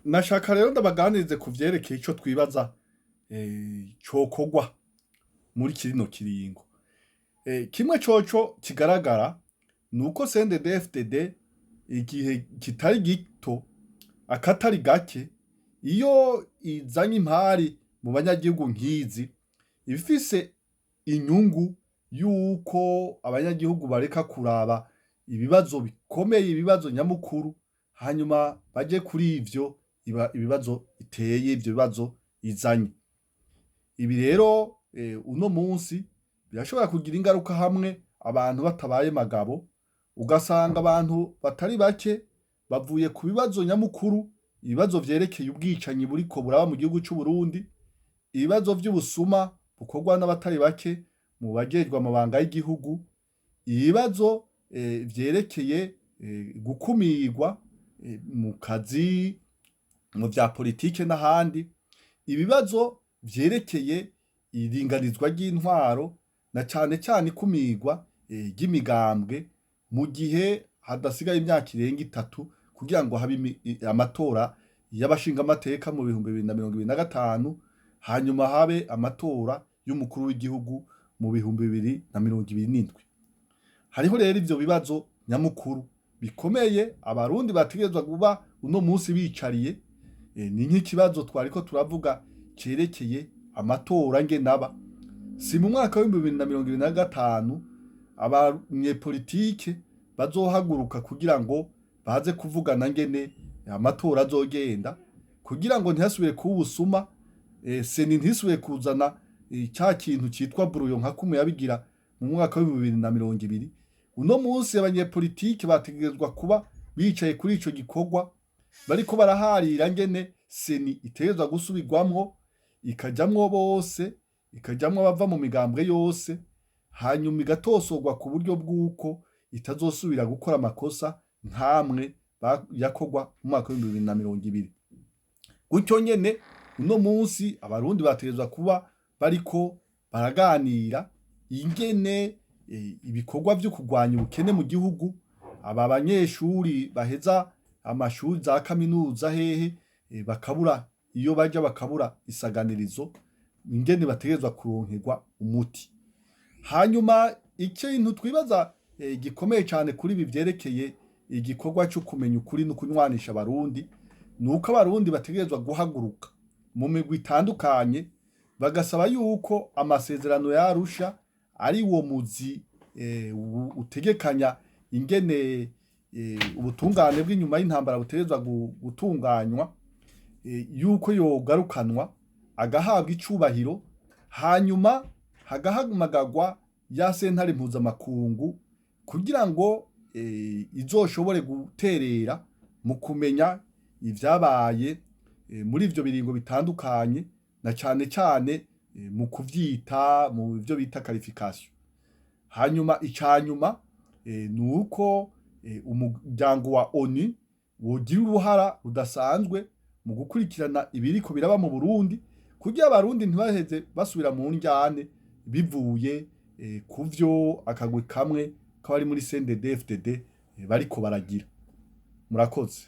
Nashaka rero ndabaganirize ku vyerekeye ico twibaza cokorwa muri kino kiringo. Kimwe coco kigaragara ni uko CNDD-FDD igihe kitari gito, akatari gake, iyo izanye impari mu banyagihugu nk'izi, ibifise inyungu yuko abanyagihugu bareka kuraba ibibazo bikomeye, ibibazo nyamukuru, hanyuma baje kuri ivyo ibibazo iteye, ivyo bibazo izanye. Ibi rero uno munsi birashobora kugira ingaruka hamwe abantu batabaye magabo, ugasanga abantu batari bake bavuye ku bibazo nyamukuru, ibibazo vyerekeye ubwicanyi buriko buraba mu gihugu c'Uburundi, ibibazo vy'ubusuma bukorwa n'abatari bake mu bajejwe amabanga y'igihugu, ibibazo vyerekeye gukumirwa mu kazi, mu vya politike n'ahandi, ibibazo vyerekeye iringanizwa ry'intwaro na cane cane ikumirwa ry'imigambwe mu gihe hadasigaye imyaka irenga 3 kugira ngo habe amatora y'abashingamateka mu 2025, hanyuma habe amatora y'umukuru w'igihugu mu 2027. Hariho rero ivyo bibazo nyamukuru bikomeye abarundi bategerezwa kuba uno munsi bicariye. Ni nk'ikibazo twariko turavuga cerekeye amatora ngenaba. Si mu mwaka w'2025 abanyepolitike bazohaguruka kugira ngo baze kuvugana ngene amatora azogenda, kugira ngo ntihasubire kuba ubusuma, CENI ntisubire kuzana ca kintu citwa brouillon nka kumwe yabigira mu mwaka w'2020. Uno munsi abanyepolitike bategerezwa kuba bicaye kuri ico gikorwa, bariko baraharira ngene CENI itegerezwa gusubirwamwo, ikajamwo bose, ikajamwo abava mu migambwe yose, hanyuma igatosorwa ku buryo bw'uko itazosubira gukora amakosa nkamwe yakorwa mu mwaka w'2020. Gutyo nyene uno munsi abarundi bategerezwa kuba bariko baraganira ingene ibikorwa vyo kurwanya ubukene mu gihugu, aba banyeshuri baheza amashuri za kaminuza hehe bakabura iyo baja, bakabura isaganirizo, ingene bategerezwa kuronkerwa umuti. Hanyuma ikintu twibaza gikomeye cane kuri ibi vyerekeye igikorwa co kumenya ukuri no kunywanisha abarundi, ni uko abarundi bategerezwa guhaguruka mu migwi itandukanye bagasaba yuko amasezerano ya Arusha, ari wo muzi utegekanya ingene ubutungane bw'inyuma y'intambara butegerezwa gutunganywa, yuko yogarukanwa agahabwa icubahiro, hanyuma hagahamagagwa ya sentare mpuzamakungu kugira ngo izoshobore guterera mu kumenya ivyabaye muri ivyo biringo bitandukanye, na cane cane mu kuvyita mu vyo bita qualification. Hanyuma icanyuma ni uko umuryango wa ONU wogira uruhara rudasanzwe mu gukurikirana ibiriko biraba mu Burundi, kugira abarundi ntibaheze basubira mu ndyane bivuye kuvyo akagwi kamwe k'abari muri CNDD-FDD bariko baragira. Murakoze.